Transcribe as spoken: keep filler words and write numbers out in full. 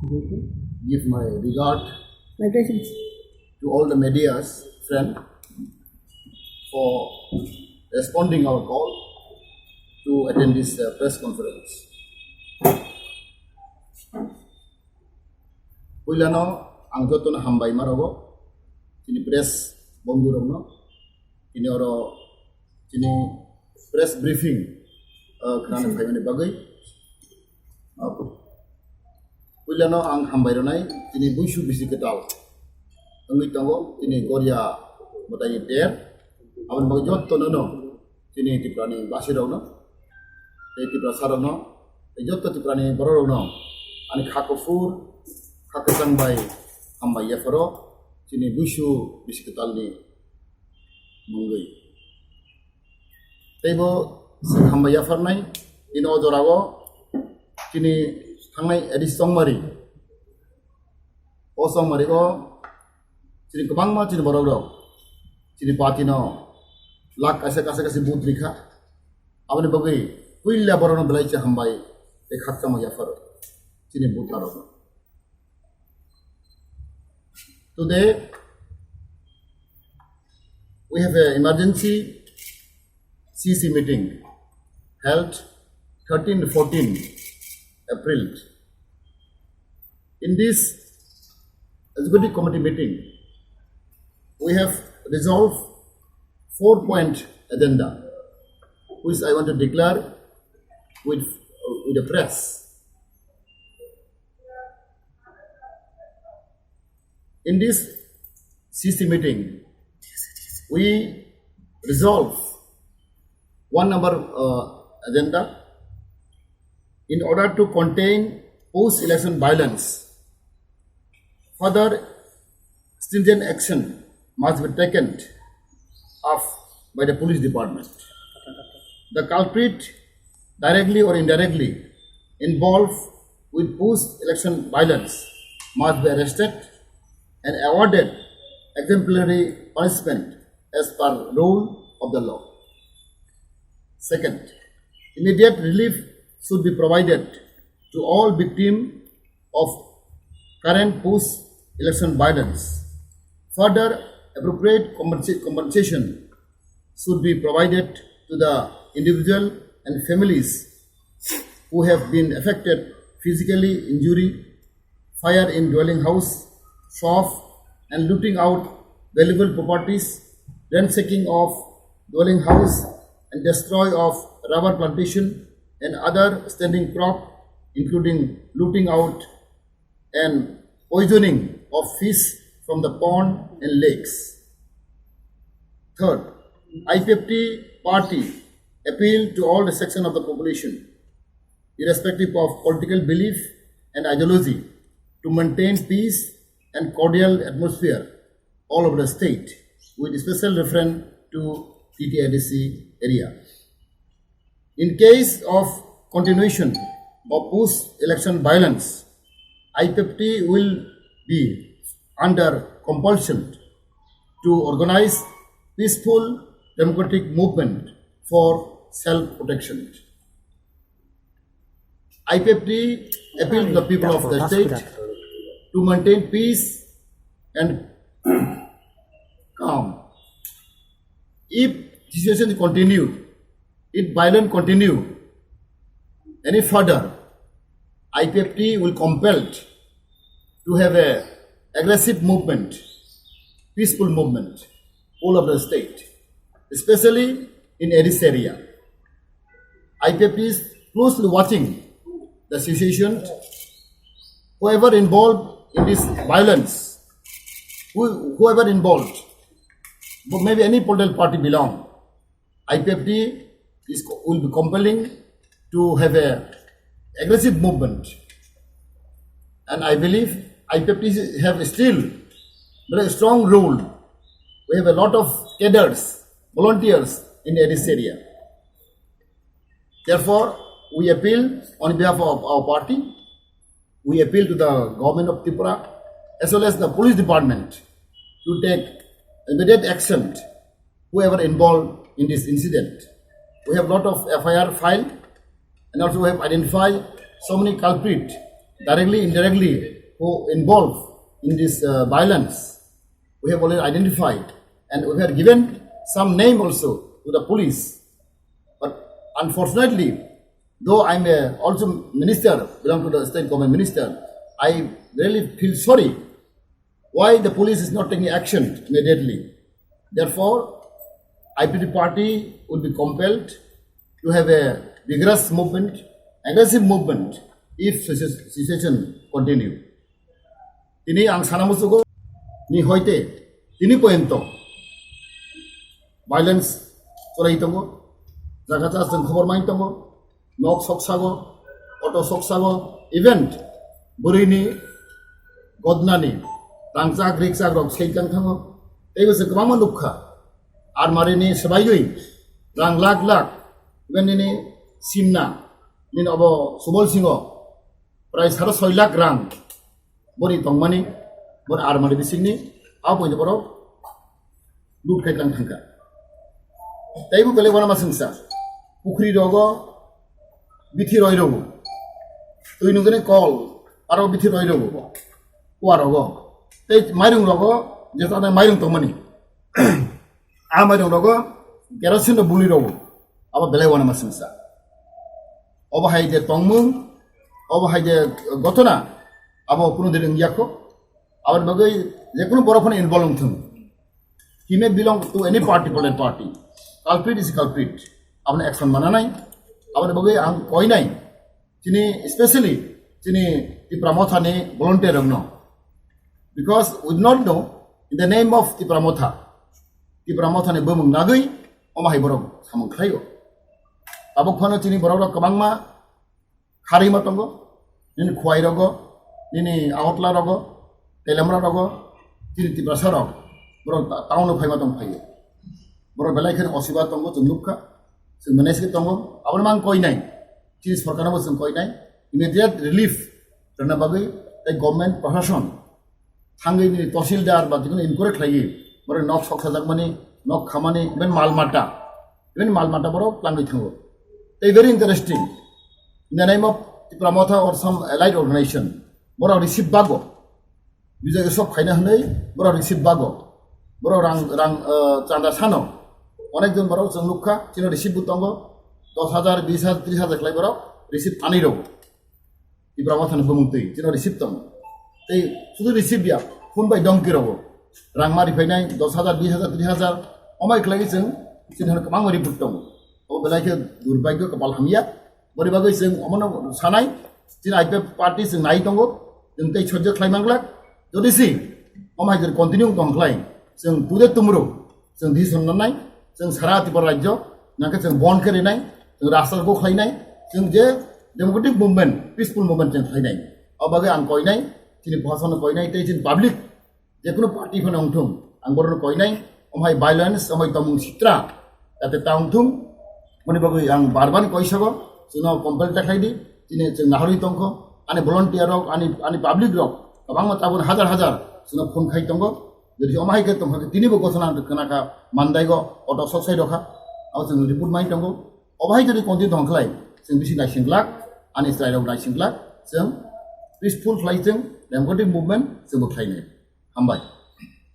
give my regard to all the media's friend for responding our call to attend this uh, press conference. Puilano ang jotono hambai marogo chini press bondhu rokno, chini oro chini press briefing uh, khnana phaimani bagwi. Uh, puilano ang hambai rwnai chini buisu bisi kwtal wngwi tongo chini goria mwtaini ter, aboni bagwi jotono no chini Tripurani basirokno, tei Tiprasarokno, tei joto Tripurani bororokno ani kha kuphur, kha kwchang bai hambai yapharo chini buisu bisi kwtalni mungwi. Teibo hambai yapharnai chini o jorao chini thangnai Adi Chongmari, o Chongmari o chini kwbangma chini borok rok chini party no lakh kaisa kaisa kaisa vote rikha. Aboni bagwi puila borok no belai se hambai tei khakchangma yapharo chini vote rok. Today we have an emergency C C meeting held thirteen to fourteen April. In this executive committee meeting, we have resolved four point agenda, which I want to declare with, with the press. In this C C meeting, we resolve one number uh, agenda in order to contain post-election violence. Further stringent action must be taken up by the police department. The culprit, directly or indirectly involved with post-election violence, must be arrested and awarded exemplary punishment as per rule of the law. Second, immediate relief should be provided to all victims of current post-election violence. Further, appropriate compensa- compensation should be provided to the individual and families who have been affected physically injury, fire in dwelling house, shop, and looting out valuable properties, ransacking of dwelling house, and destroy of rubber plantation and other standing crop, including looting out and poisoning of fish from the pond and lakes. Third, I P F T party appeal to all the section of the population, irrespective of political belief and ideology, to maintain peace and cordial atmosphere all over the state, with special reference to T T A D C area. In case of continuation of post-election violence, I P F T will be under compulsion to organize peaceful democratic movement for self-protection. I P F T appeal to the people of the state to maintain peace and calm. If situation continue, if violence continue any further, I P F T will compelled to have a aggressive movement, peaceful movement all over the state, especially in Aris area. I P F T is closely watching the situation. Whoever involved in this violence, who, whoever involved, but maybe any political party belong, I P F T is, will be compelling to have a aggressive movement. And I believe I P F T have still very strong role. We have a lot of cadres, volunteers in this area. Therefore, we appeal on behalf of our party, we appeal to the government of Tripura as well as the police department to take immediate action whoever involved in this incident. We have lot of F I R filed and also we have identified so many culprits directly, indirectly, who involved in this uh, violence. We have already identified and we have given some name also to the police. But unfortunately, though I'm a also minister, belong to the state government minister, I really feel sorry why the police is not taking action immediately. Therefore, I P P T party will be compelled to have a vigorous movement, aggressive movement, if such a situation continue. Tini ang sana musugo ni hoite tini poyento violence cholai tongo, jaga ja chwng khobor mai tongo, nok soksago, auto soksago, even bwrwini godnani rangchak rikchak rok seijang thango. Teibo se kwbangma nukha, almarini swbaiwi rang lakh lakh, even nini simna, nini obo Subol Singho prai saro soi lakh rang boni tongmani, boni almari bisingni, a poito borok lut khai tang thangkha. Teibo belai wana masingsa, pukhri rogo bithi roi rogo, twi nungani kol aro bithi roi rogo, kua rogo, tei mairung rogo, jesa mairung tongmani, a mairung rogo kerosene rok bului rogo, abo belai wana masingsa. Obo hai je tongmung, obo hai je gotona, abo kuno din wngya kho. Aboni bagwi je kuno borok phano involve wngthung. He may belong to any party, political party. Culprit is culprit. Aboni action mananai. Aboni bagwi ang koinai. Chini, especially chini Tipra Mothani volunteer rokno. Because we do not know in the name of Tipra Motha. Tipra Mothani bumung nagwi omo hai borok samung khlaio. Tabuk phano chini borok rok kwbangma kharwi ma tongo, nini Khowai rogo, nini Agartala rogo, Teliamura rogo, chini Tiprasa rok, borok ta-, town o phaima tong phaio. Borok belai kheno osiba tongo, chwng nukha, chwng manage khe tongo, abono mang koinai, chini sorkarno bo chwng koinai, immediate relief rwna bagwi tei government, prashason, thangwi nini tahsildar ba jikunu inquiry khlaiwi, borok nok sok sajakmani, nok khamani, even mal mata, even mal mata borok twlangwi thango. Tei very interesting, in the name of Tipra Motha or some allied organization, borok receive bago, Bijoy Utsav khaina hwnwi borok receive bago, borok rang, rang, uh, chanda sano, onek jon borok chwng nukha, chini receive bo tongo, dos hajar, bis hajar, tris hajar khlai borok receive tanwi rw. Tipra Mothani bumung twi, chini receive tongo. Tei sudu receive ya, phone bai domki rogo. Rang mari phainai dos hajar, bis hajar, tris hajar, omai khlai chwng, chini hwn kwbangma report tongo. O belai khe durbhagyo, kapal hamya. Bori bagwi chwng omono sanai, chini I P F party chwng nai tongo, chwng tei sojjo khlai manglak. Jodi si, omai khe continue tong khlai, chwng today tomorrow, chwng decision nanai, chwng sara Tripura rajyo, nangkhe chwng bon khe rinai, chwng rasta go khlainai, chwng je democratic movement, peaceful movement chwng khlainai. O bagwi ang koinai, chini proshasonno koinai, tei chini public, jekunu party phano wngthung, ang borokno koinai, omhai violence, omhai tongmung sitra, jate ta wngthung, moni bagwi ang bar bar koisago, chwngno compel ta khlai di, chini chwng naharwi tongkho, ani volunteer rok, ani, ani public rok, kwbangma tabuk hajar hajar, chwngno phone khai tongo, Jodi se omo hai khe tongkha khe tini bo gotona khe khna kha mandai go auto sok sai rokha. Abo chwng report mai tongo. Obo hai jodi continue tong khlai chwng bisi naising glak, ani chwrai rok naising glak, chwng peaceful khlai chwng democratic movement chwng bo khlai nai. Hambai.